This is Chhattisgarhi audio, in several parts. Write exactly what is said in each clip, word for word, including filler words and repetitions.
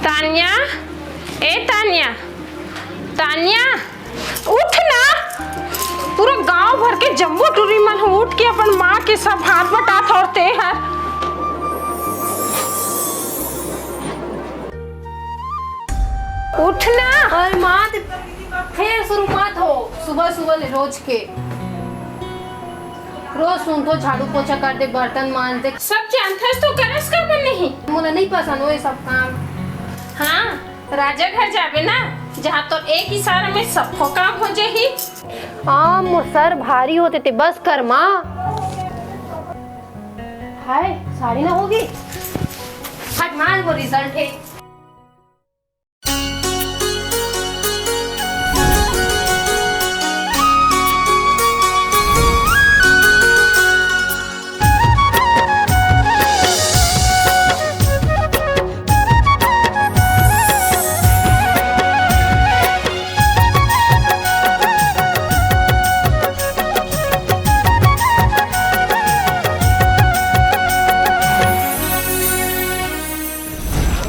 तानिया, ए तानिया, तानिया, उठ ना। पूरा गांव भर के जम्मो टूरी मन ह उठ के अपन माँ के सब हाथ बटात हे अउ ते हर उठ ना। अरे माँ, ते फेर शुरू मत हो, सुबह सुबह ले रोज के। रोज सुनथों झाड़ू पोछा कर दे, बर्तन मांज दे। सब जानथस तो करस काबर नहीं? मोला नहीं पसंद होय सब काम। हाँ, राजा घर जाबे ना, जहाँ तोर एक इशारा में सबको काम हो जाही। आ, मोर सर भारी होथे ते, बस कर माँ। हाय, साड़ी ना होगे। हट मार, वो रिजल्ट हे।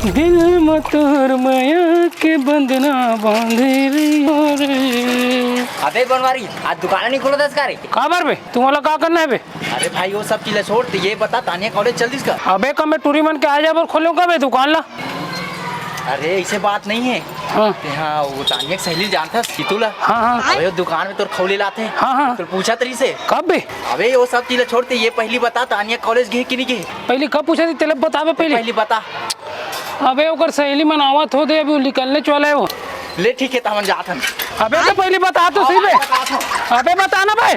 दिल म तोर मया के बंधना बांधे रहियो रे। अबे बनवारी, आज दुकान नहीं खोलथस का रे? काबर बे? तुम्हारा का करना है बे? अरे भाई, वो सब चीज ला छोड़, तो ये बता, तानिया कॉलेज चल दिस का? अबे, का मैं टूरी मन के आ जाए बर खोलूं का बे दुकान ला? अरे, ऐसे बात नहीं है। हाँ। ते हाँ, वो तानिया के सहेली जानथस, सीतू ला? हाँ, हाँ। अबे, वो दुकान में तोर खौली लाथे। हाँ, हाँ। तो पूछा तरी से। कब बे? अबे, वो सब चीज ला छोड़, ते ये पहली बता, तानिया कॉलेज गे कि नहीं गे? पहली कब पूछा थी, तेला बताबे पहली। पहली बता। अबे, ओकर सहेली मन आवत हो दे, अभी वो निकलने वाला है वो। ले, ठीक है, त हमन जात हन। अबे, तो पहली बता तो सही बे। अबे, बता ना बे।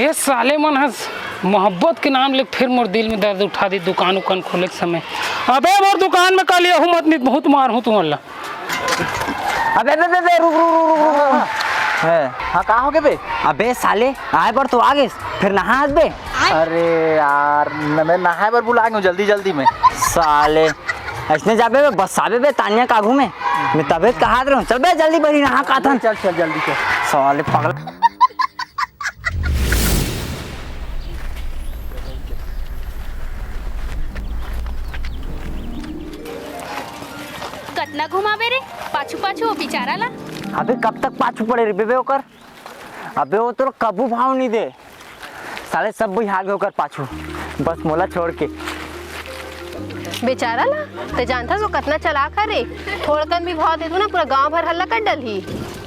ये साले मन हस मोहब्बत के नाम ले फिर मोर दिल में दर्द उठा दी दुकान उकान खोले के समय। अबे, मोर दुकान में काली आहूं मत, नहीं बहुत मारहूं तुमन ला। अबे, अबे, अबे, अबे, रुक, रुक, रुक, रुक, रुक, रुक। हाँ। हाँ, का हो गे बे? अबे साले, आए बर तो आ गेस, फिर नहा आस बे। अरे यार, न-, मैं नहाए बर बुला गेंव जल्दी जल्दी में। साले, अइसने जाबे बे, बस्साबे बे तानिया के आगू में। मैं तभे त कहात रहेंव, चल बे जल्दी बहिरी नहा के आथन। चल, चल, जल्दी चल। साले पगला। कतना घुमाबे रे, पाछू पाछू ओ बिचारा ला। अबे कब तक पाछू पड़े रहिबे बे ओकर? अबे वो तोर कभू भाव नहीं दे। साले सब बिहार गए ओकर पाछू, बस मोला छोड़ के। बेचारा ला, ते जानथस वो कतना चालाक हरे। थोड़कन भी भाव देथों ना, पूरा गांव भर हल्ला कर डलही।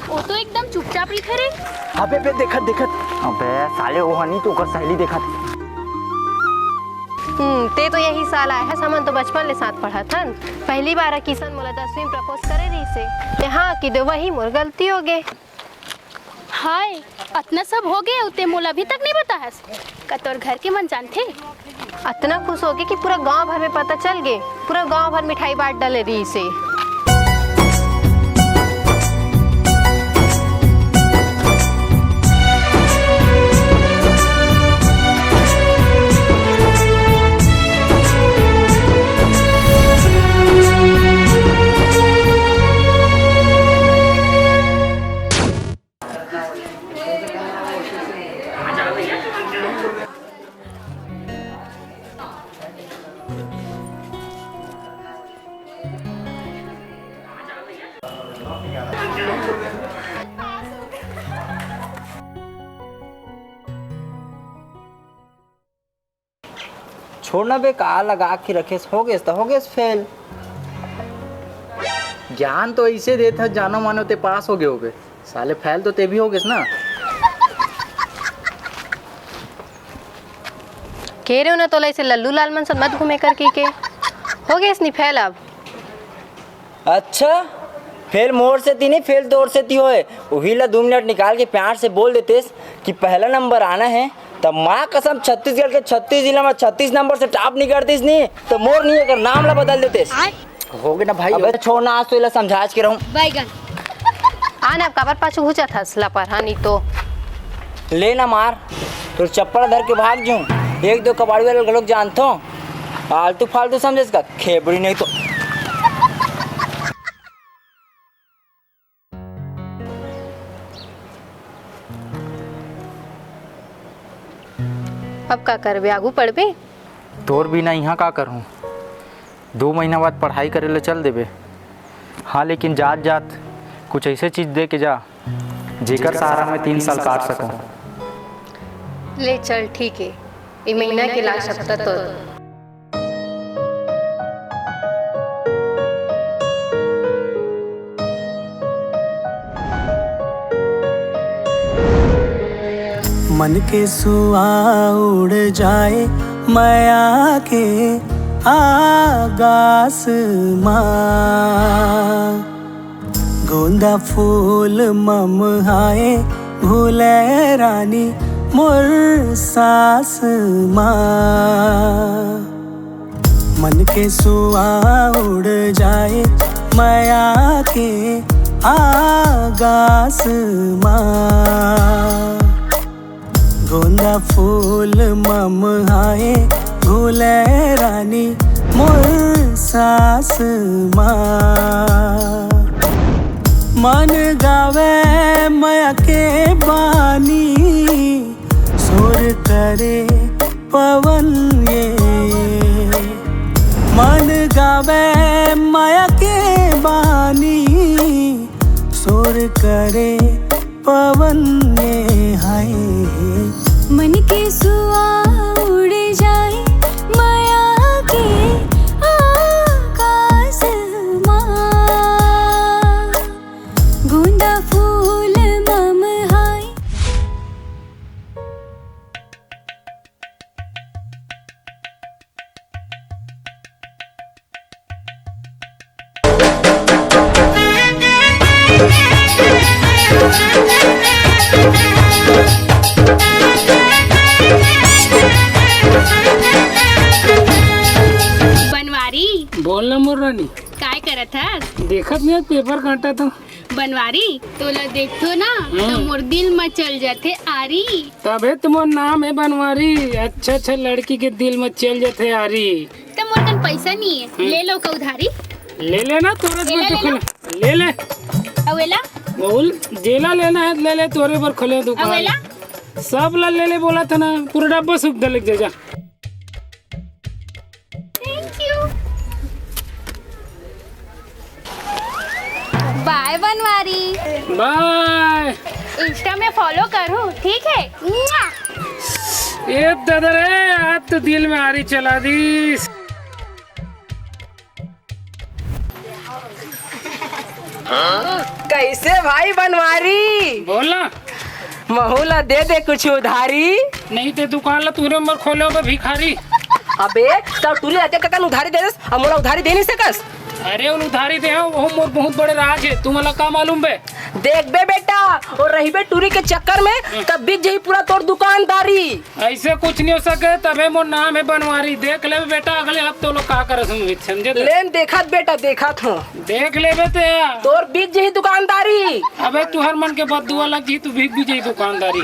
वो तो एकदम चुपचाप रहिथे रे। अबे, बे, देखत, देखत। अबे, साले, वो हनी तो ओकर सहेली देखत। हम्म, ते तो यही साल आए हस, हमन तो बचपन ले साथ पढ़त हन। पहली बार किसन मोला दसवीं में propose करे रहिसे। ते हाँ कि दे, वही मोर गलती हो गे। हाय, अतना सब हो गे, ते मोला अभी तक नहीं बताहस। का तोर घर के मन जानथे? अतना खुश हो गे कि पूरा गांव भर में पता चल गे। पूरा गांव भर मिठाई बांट डले रहिसे। छोड़ ना बे, का लगा के रखेस, हो गेस त हो गेस फेल। ज्ञान तो ऐसे देत ह, जानो मानो ते पास हो गए होगे। साले फेल तो ते भी हो गेस ना। कहे रहेंव ना तोला ऐसे लल्लू लाल मन से मत घूमे करके के। हो गेस नी फेल अब। अच्छा, फेल मोर सेती नहीं, फेल तोर सेती होय। उही ला दू मिनट निकाल के प्यार से बोल देतेस कि पहला नंबर आना है, तब माँ कसम छत्तीसगढ़ के छत्तीस जिला में छत्तीस नंबर से top नहीं करतीस नहीं, तो मोर नहीं एकर नाम ला बदल देतेस। हो गे ना भाई, अबे छोड़ ना, आज तो एला समझाच के रहूं। बैगन। आ ना, अब काबर पाछू घुचत हस, लापरवाह नहीं तो। ले ना मार, तोर चप्पल धर के भाग जूं। एक दो कबाड़ी वाले घलोक जानथों। आलतू फालतू समझेस का? खेबड़ी नहीं तो। अब का करबे, आगू पढ़बे? तोर बिना इहाँ का करहूँ? दू महीना बाद पढ़ाई करे ले चल देबे। हाँ, लेकिन जात जात कुछ ऐसे चीज दे के जा, जेकर सहारा मैं तीन साल काट सकूं। ले चल, ठीक है, ए महीना के लास्ट हफ्ता तो। मन के सुआ उड़ जाए मया के आगास मा। गोंदा फूल ममहाए भूले रानी मोर सास मा। मन के सुआ उड़ जाए मया के आगास मा। गोंदा फूल ममहाए भूले रानी मोर सास मा। मन गावे मया के बानी सोर करे पवन ये। मन गावे मया के बानी सोर करे पवन ये हाय। मन के सुआ उड़ जाए मया के आकाश मा। गोंदा फूल ममहाए। बनवारी। बोल ना मोर रानी। काय करत हस? देखत नहीं पेपर काटत हंव। बनवारी, तोला देखथों ना, त हम्म। मोर दिल म चल जाथे आरी। तभे तो मोर नाम है बनवारी। अच्छा अच्छा लड़की के दिल म चल जाथे आरी। त मोर कन पैसा नहीं है, हम्म। ले लो का उधारी। ले लेना तोरे ले बर ले तो लेना। खुले। ले ले। अउ एला? बोल, जेला लेना है ले ले, तोरे बर खुले दुकान। अउ एला? सब ला ले ले बोला था ना, पूरा डब्बा सुख दे, लेके जा, जा। Thank you। Bye Banwari. Bye. Insta में follow करूँ, ठीक है? मुआ। ए दादा रे, आज तो दिल में आरी चला दीस। कैसे भाई बनवारी? बोल ना। महू ला दे दे कुछ उधारी। नहीं ते दुकान ला तोरे बर खोले होबे भिखारी। अबे, तब टूरी रहते ककन उधारी दे देस, अब मोला उधारी दे नहीं सकस? अरे, उन उधारी दे हंव, वो मोर बहुत बड़े राज है, तुमला का मालूम बे? देख बे बेटा, और रहिबे टूरी के चक्कर में, हम्म। तब बिक जही पूरा तोर दुकानदारी। ऐसे कुछ नहीं हो सके, तभे मोर नाम है बनवारी। देख लेबे बेटा, अगले हफ्ते वो लोग का करत हों, समझे ते? लेन देखत बेटा, देखत हों। देख लेबे ते। तोर बिक जही दुकानदारी। अबे तुहर मन के बददुआ लग जही, तू बिक भी जही दुकानदारी।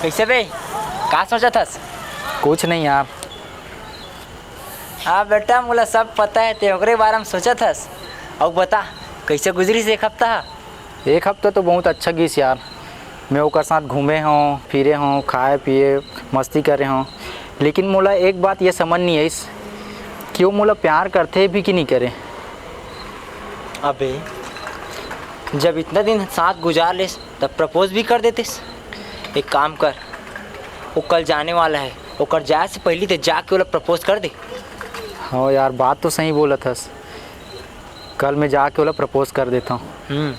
कैसे बे? का सोचत हस? कुछ नहीं यार। हाँ बेटा, मोला सब पता है, ते ओकरे बारे में सोचत हस। अउ बता, कैसे गुजरिस एक हफ्ता? एक हफ्ता तो बहुत अच्छा गीस यार। मैं ओकर साथ घूमे हंव, फिरे हंव, खाए पिए, मस्ती करे हंव, लेकिन मोला एक बात ये समझ नहीं आइस कि वो मोला प्यार करथे भी कि नहीं करे। अबे, जब इतना दिन साथ गुजार लेस, तब propose भी कर देतेस। एक काम कर, वो कल जाने वाला है, ओकर जाए से पहले ते जाके ओला propose कर दे। हाँ यार, बात तो सही बोलत हस। कल मैं जाके ओला propose कर देता हूँ। हम्म।